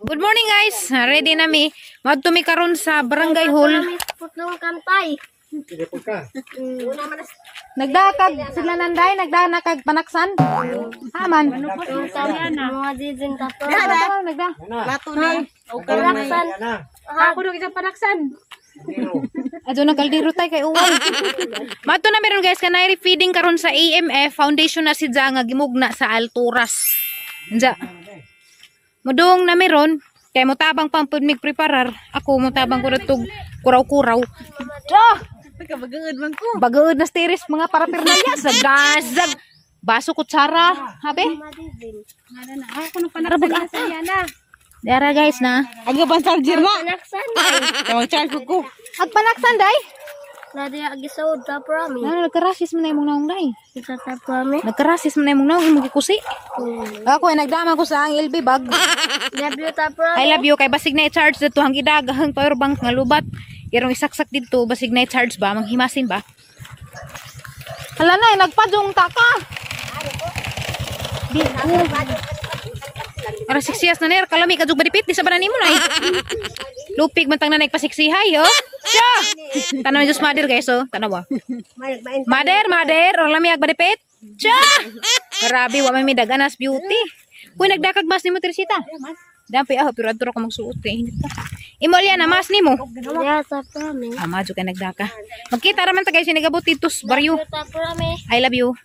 Good morning, guys. Ready na mi. Madto mi karon sa barangay hall. Putlong kantay. Nagdakag sila nanday, nagdanakag panaksan. Haman. Mga jijin ka po. Nagda. Plato ni. Panaksan. Ako nang isang panaksan. Adto na kaldero tay kay uwan. Madto na meron, guys, kanay feeding karon sa AMF Foundation na si nga gimugna sa Alturas. Nja. Mudong na meron kay motabang pang pud mig preparar. Ako motabang ko tug kuraw-kuraw. Ah! Pagkabagod man ko. Bagaod na stiris mga parapernalya sa gazag. Baso kutsara, habe? Ako nung panaksan sa yana. Dara, guys, na. Aga ban charger na. Panaksan. Tawag charge ko ko. Agpanaksan day. Nadi agisaw ta prami. Ano, nagkarasis man na imong naong day. Isa ta prami. Nagkarasis man na imong naong imong gikusi. Ako ay nagdama ko sa ang LB bag. Love you ta prami. I love you kay basig na i-charge dito ang gidag ang power bank nga lubat. Irong isaksak dito basig na i-charge ba manghimasin ba. Hala na, eh, nagpadung taka. Di ko. Ara siksiyas na ner, kalami ka jug badipit di sa banan nimo nay. Lupig man tang nanay pasiksihay, oh. Siya. Tanaw ni Diyos mother, guys, oh. Tanaw. Mother, mother, or lami ag badipit. Siya. Grabe, wa may midaganas beauty. Kuy nagdakag mas nimo, Teresita. Dampi ah, pero adto ra ko magsuot kay init ka. Imo na mas nimo. Ya ta prami. Ah, madyo kay nagdaka. Magkita ra man ta, guys, nagabot dito sa baryo. Ta prami. I love you.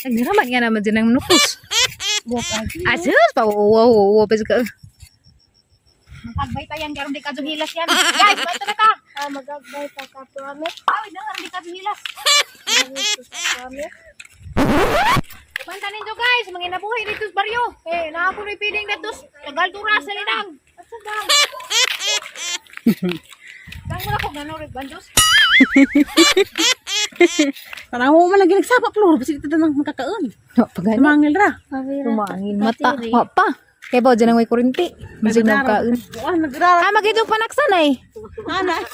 Nagraman nga naman dyan ang nukos. Asus, pa wow wow wow pa ka. Magagbay ta yan, karon di ka hilas yan. Guys, bato na ka. Ah, magagbay ta ka prami. Awid na karon di ka hilas. Prami. Banta ninyo, guys, mga inabuhi dito sa baryo. Eh, naa po rin piling dito sa Tagaltura sa Linang. Asa ba? Kang wala ko gano'n rin bandos. Parang mo man lagi nagsapa floor basi dito nang makakaon. No, pagani. Mangil ra. Tumangin mata. Wa pa. Kay ba dyan ang may kurinti. Masig na kaon. Wa nagrara. Ah, magidong panaksan ay. Ana.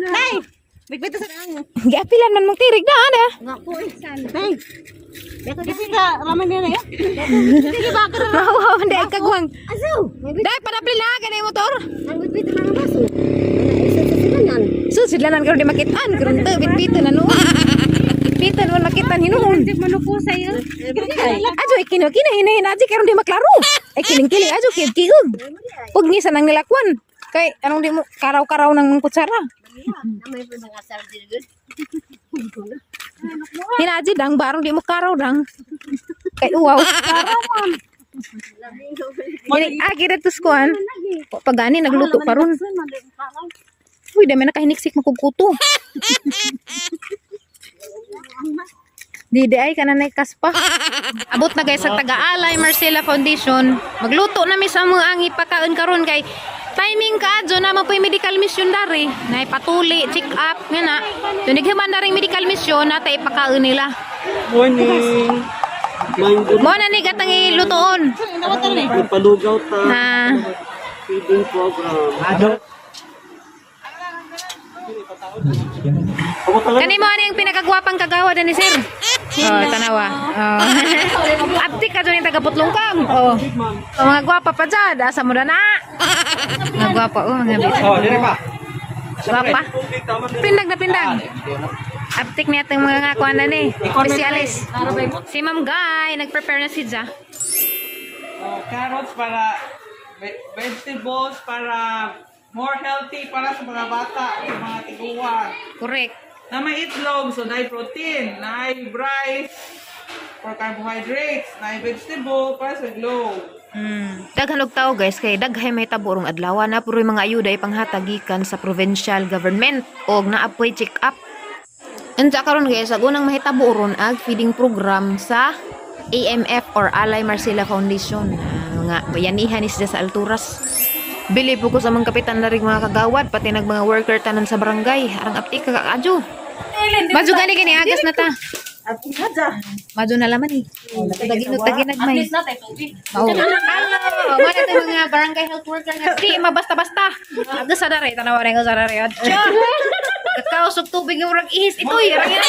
Nay. Nagbita sa ang. Giapilan man mong tirig na, ana. Nay. Dito ka ramen niya na eh. Sige ba ka ra. Wow, hindi ay kagwang. Asaw. Dai padapli na ganay motor. Ang bitbit mga baso. Ana isa sa silanan. So sila nan karon di makitaan karon te bitbitan ano. Bitbitan man makitaan hinuon. Manuko sa iyo. Ajo ikino kina hinahin aji karon di maklaro. Ay kiling-kiling ajo kiug-kiug. Ug ni sa nang nilakwan. Kay anong di mo karaw-karaw ng kutsara. May mga sardi gud. Hinaji dang barong di mo karaw dang. Kay uwaw. Kini agi dito sa kuan. Pagani nagluto pa ron. Uy, dami nakahiniksik makugkuto. Di di ay kananay kaspa. Abot na, guys, sa Taga-Alay Marcela Foundation. Magluto na mi sa mga ang ipakaon karon kay timing ka adyo na mapoy medical mission dari. Nay patuli, check up nga na. So nighuman na ring medical mission na tay ipakaon nila. Morning! Mind Mo na ni gatang ilutoon. Nagpalugaw ta. Na Feeding program. Kani mo ano yung pinakagwapang kagawa ni sir? Oh, tanawa. Oh. Aptik ka dyan yung taga-putlongkang. Oh. Oh, mga gwapa pa dyan. Asa mo na na. Mga gwapa. Oh, mga bit. Oh, dire pa. Gwapa. Pindag na pindag. Aptik niya itong mga ngakuan na ni. Specialist. Si Ma'am Guy, nag-prepare na si Ja. Oh, carrots para vegetables para more healthy para sa mga bata, sa mga tiguan. Correct. Na may itlog, so na protein, na rice for carbohydrates, na vegetable para sa glow. Daghan og tao, guys, kay daghay may tabo rong adlaw na puro mga ayuda ipanghatag gikan sa provincial government og naapoy check up. Unsa karon, guys, ag unang mahitabo ron ag feeding program sa AMF or Alay Marcela Foundation. Ah, mga bayanihan ni sila sa Alturas. Bili po ko sa mga kapitan na rin mga kagawad, pati nag mga worker tanan sa barangay. Arang aptik kakaadyo. Madyo gani kini agas na ta. Madyo na laman eh. Taginot taginagmay. Mao. Hello, mo na itong mga barangay health worker nga. Di mabasta-basta. Agus sa dare, tanawa rin ko sa dare. Atcha. Kakausog tubig yung murag ihis itoy. Rang ina.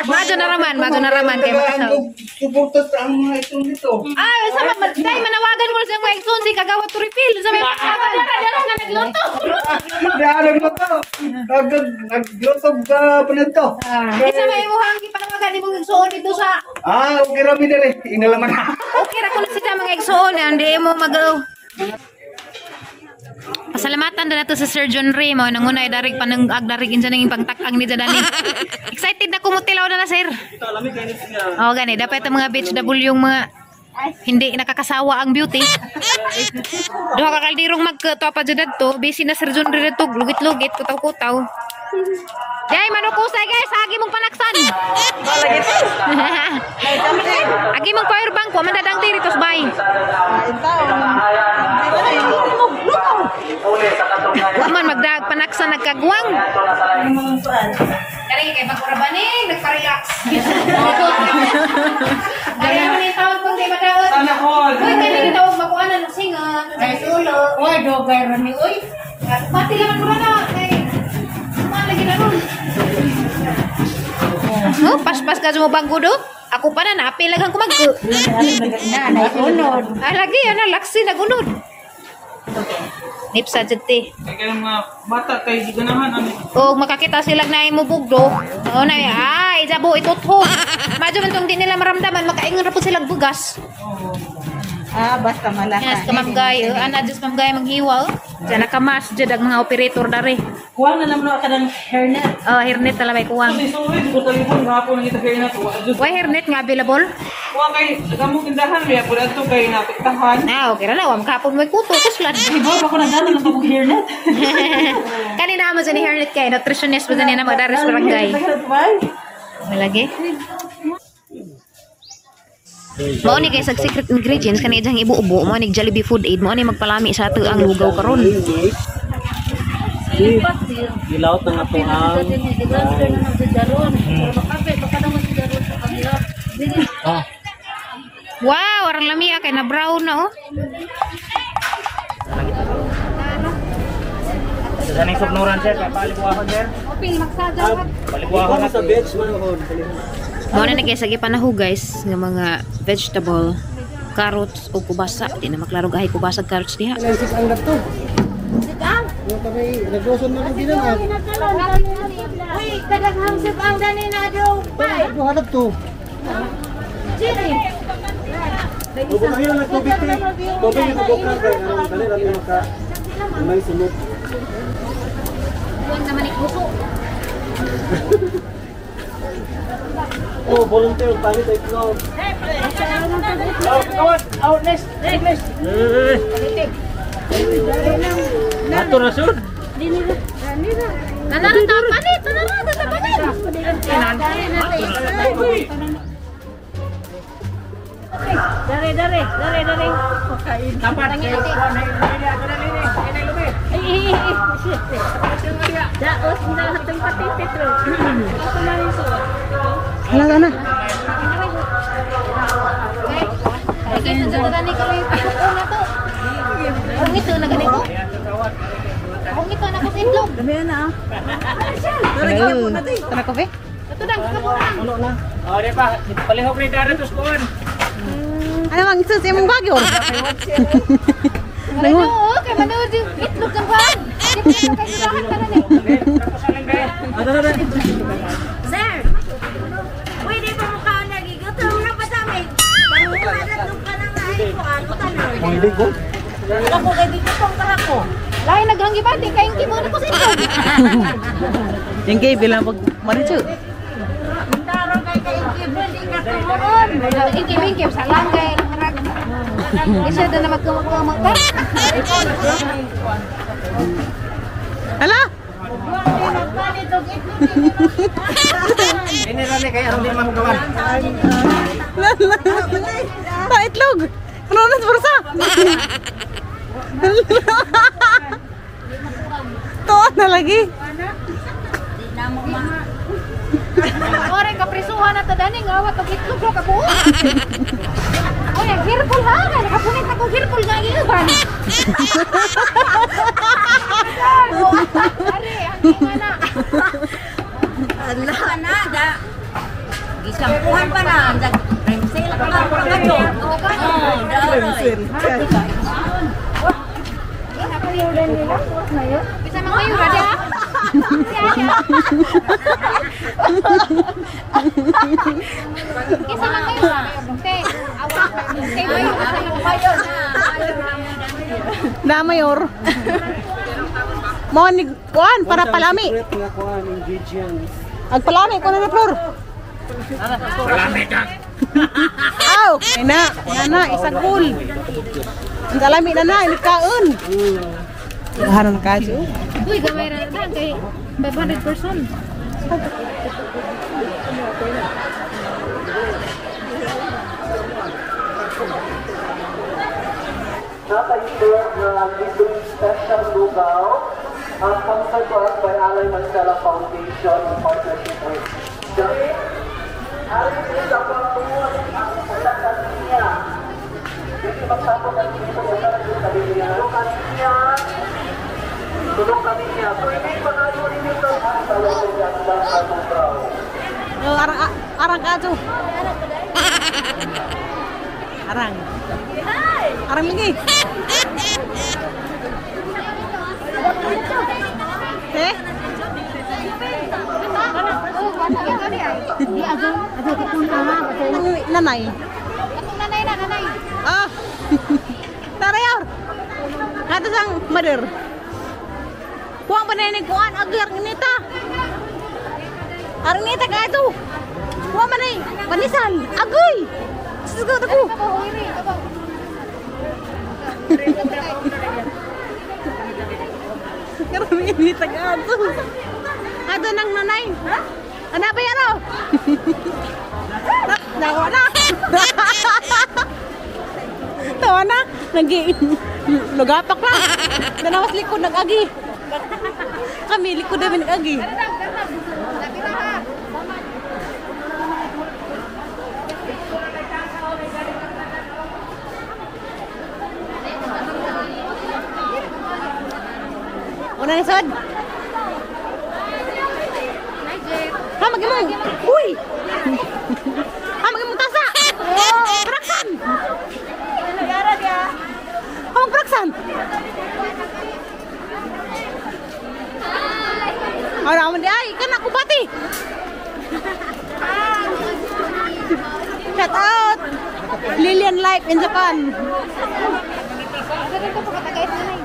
Madyo na raman, madyo na raman kay makasaw. Suporta sa ang mga itong dito. Ay, sa dai manawagan mo sa mga igsoon si kagawa to refill sa may pagkawan. Dara nga nagluto. Dara nagluto. Nagluto ka pa nito. Isa may imong gipanawagan imong igsoon dito sa Ah, okay rami dere. Inalaman na. Okay ra kuno sila mga igsoon hindi mo mag Pasalamatan na nato sa Sir John Ray mo nangunay darig panang agdarig insa nang pangtak-ang ni Jadani. Excited na kumutilaw na na sir. Ito, alam mo, ganit siya. Oo gani dapat ang mga bitch W yung mga hindi nakakasawa ang beauty. Duha ka kaldirong magkatuwa pa jud adto, busy na Sir John Ray dito, lugit-lugit, kutaw-kutaw. Day manukusay guys, agi mong panaksan. Agi mong power bank, wa man dadang diri tos bay. Wa man magdag panaksan nagkagwang. Kani kay pagkurabaning, nagpa-relax. Kaya man yung tawag kung di madaot. Sana all. Uy, kani gitawag makuha na ng singa. Ay, sulo. Uy, dogay rami, uy. Pati laman mo na kay kumain lagi na ron. Oh, paspas ka mo bangko do. Ako pa na naapil lang ko mag. Na, naiunod. Ah, lagi ana laksi nagunod. Nipsa jud ti. Kaya kayong mga bata kay di ganahan ano. O makakita sila na imo bugdo. O na ay jabo itutho. Madyo man tong di nila maramdaman makaingon ra pud silang bugas. Ah, basta malaka. Yes, ka Ma'am Gay. Oh, ana Diyos Ma'am Gay manghiwa. Oh. Diyan nakamas jud ang mga operator dare. Kuha na naman ako ng hairnet. Oh, hairnet na lamay kuwang. Kasi sorry, di ko talipon gahapon nang kita kayo na to. Wa jud. Why hairnet nga available? Kuha kay gamong tindahan riya pud adto kay napiktahan. Ah, okay ra na. Wa makapon mo kuto kuslan. Iba, ako nagdala ng pag hairnet. Kanina mo ni hairnet kay nutritionist ba niya na magdaris barangay. Malagi. Mao ni kay sa secret ingredients kani ijang ibuubo mo ni Jollibee Food Aid mo ni magpalami sa ato ang lugaw karon. Gilaut na nga po ang... Ah, Wow, arang lamia kay na brown na oh. sa ning subnuran sir, kay paliguahon sir. Opil magsaga. Paliguahon na Sa beach man ako. Mao na ni kay sa gipanaho guys nga mga vegetable, carrots o kubasa. Di na maklaro gahi kubasa ug carrots diha. Ang gato. Yung kami, nagluson na kami na. Uy, kadaghang sip ang dani na daw. Bay. Hanap to. Chili. Ubo kayo na tubig te. Tubig na tubog ka. Dali lang yung maka. May sunod. Kuan naman ikuso. Oh, volunteer tayo tayo itlog. Out, out, next, next. Ato na sir. Nanara ta panit, nanara ta panit. Dare, dare, dare, dare. Dapat kayo kuha na Ay, ay, ay, ay. Daos na atong patitit ro. Ako na rin suot. Hala na. Ay, kay sa dani kami pagkuon na to. Kung ito na ganito. Kung ito na ko sa itlog. Dami na ah. Tara ko be. Ito dang kaburan. Oh, di pa. Palihog ni dara tos kuan. Ano mang isus imong bagyo? Ano, oh, kay manood yung itlog ng kuan. Di pa kay surahan tanan eh. Sir. Pwede ba mukha nagigutom na pa sa amin? Panguna na itong ka na nga ay ko ano tanan. Pwede ko. Ako kay gigutom ka ako. Lahi naghanggi ba di kay mo na ko sa itlog. Yung kay bilang pag marichu. Taro kay kay hindi ka tumuon. Ingkim-ingkim sa langgay marag. Isa na magkumag ka. Hala! Ini ra ni kay aron di mahugawan. Lala. Ta itlog. Puno na sa bursa. Tuwa na lagi. Ore kaprisuhan na ta dani nga wa tog itlog ro kabuo. Oy, ang hirpol ha, kay nakapunit na kog hirpol nga giuban. Are, ang inga na. Ala na da. pa na. Sale pa ka pa ka. Oh, Bisa mga mayo ra. Kisa man kayo ra. Te, awa. Kay mayo Mayor na. Na mayor. Mo ni kuan para palami. Secret nga kuan ingredients. Ag palami ko na na Flor. Palami ka. Aw, ay na, na na isagol. Ang alami na na, inikaon. Haron ka jo. Uy, gamay ra na kay 500 person. Naka-serve na libreng special lugaw ang sponsored to us by Alay Marcela Foundation in partnership with the Alay sa pagtuon ang sa kaniya. Dito magsabot ang dito sa kaniya. Kaniya. Tulong kaniya. Pwede panayo ninyo sa lugaw. Oh, arang arang ka jo. Arang. Arang lagi. Eh? Di agaw, agaw kapunta ha. Ang nanay. Atong nanay na, nanay. Ah. Tara yor. Ato sang mother. Kuan pa na ni kuan agar nita. Arang nita ka ato. Kuan pa na panisal. Agoy. Sugot ako. Karami nita ka ato. Ato nang nanay. Ha? Ana ba yaro? Nawa na. Tawa na. Nagi lugapak na. Danawas likod nag-agi. Kami likod namin nag-agi. Una ni Sod. Ha, magimong. Uy! Ha, magimong tasa. Praksan! Ha, magpraksan! Ara man di ay, kana kubati. Shout out! Lilian Life in Japan. Ganun ko pagkatagay nanay.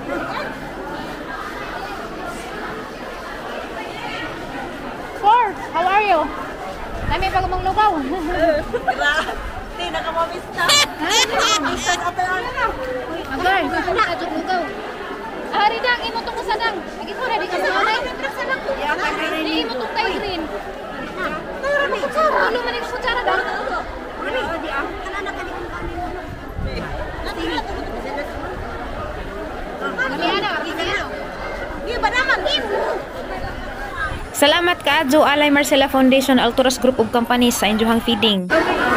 Four, how are you? Nami pag mong lugaw. Hindi, nakamamista. Namamista sa ato. Agay, na lugaw. Ari dang, imo tong usadang. Lagi ko ready ka sa nanay. Di imo tong tay green. Tulo man ikaw kutsara dang. Di ba naman? Salamat ka Alay Marcela Foundation Alturas Group of Companies sa inyong feeding.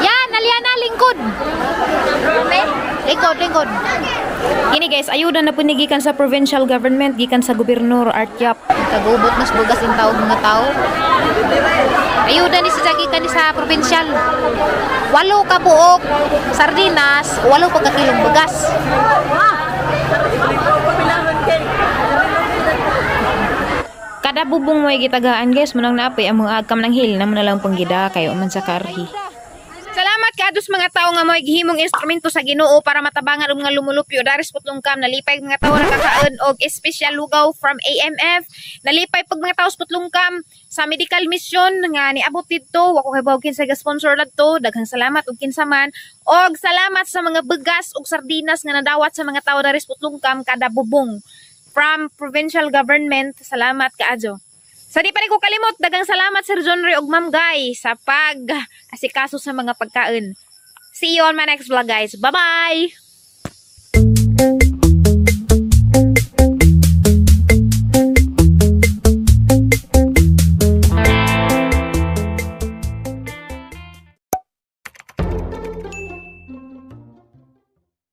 Yan, aliana lingkod. Lingkod, lingkod. Kini guys, ayuda na po ni gikan sa provincial government, gikan sa gobernador Art Yap. Kagubot nas bugas in tawag mga tao. Ayuda ni sa gikan ni sa provincial. 8 ka buok sardinas, 8 pa ka kilong bugas. Kada bubong mo gitagaan guys, munang naapoy ang mga agkam ng hil na mo na lang panggida kayo man sa karhi. Salamat kaadtos mga tao nga mo'y gihimong instrumento sa Ginoo para matabangan og mga lumulupyo daris putlong kam nalipay mga tao nakakaon og espesyal lugaw from AMF, nalipay pag mga tao sa putlong kam sa medical mission nga niabot didto. Wa ko kahibaw kinsa ga sponsor ladto. Daghang salamat og kinsa man, og salamat sa mga bugas og sardinas nga nadawat sa mga tao daris putlong kam kada bubong from provincial government. Salamat kaadyo. Sa di pa rin ko kalimot, dagang salamat Sir John Ray ug Ma'am Guy sa pag asikaso sa mga pagkain. See you on my next vlog, guys. Bye-bye!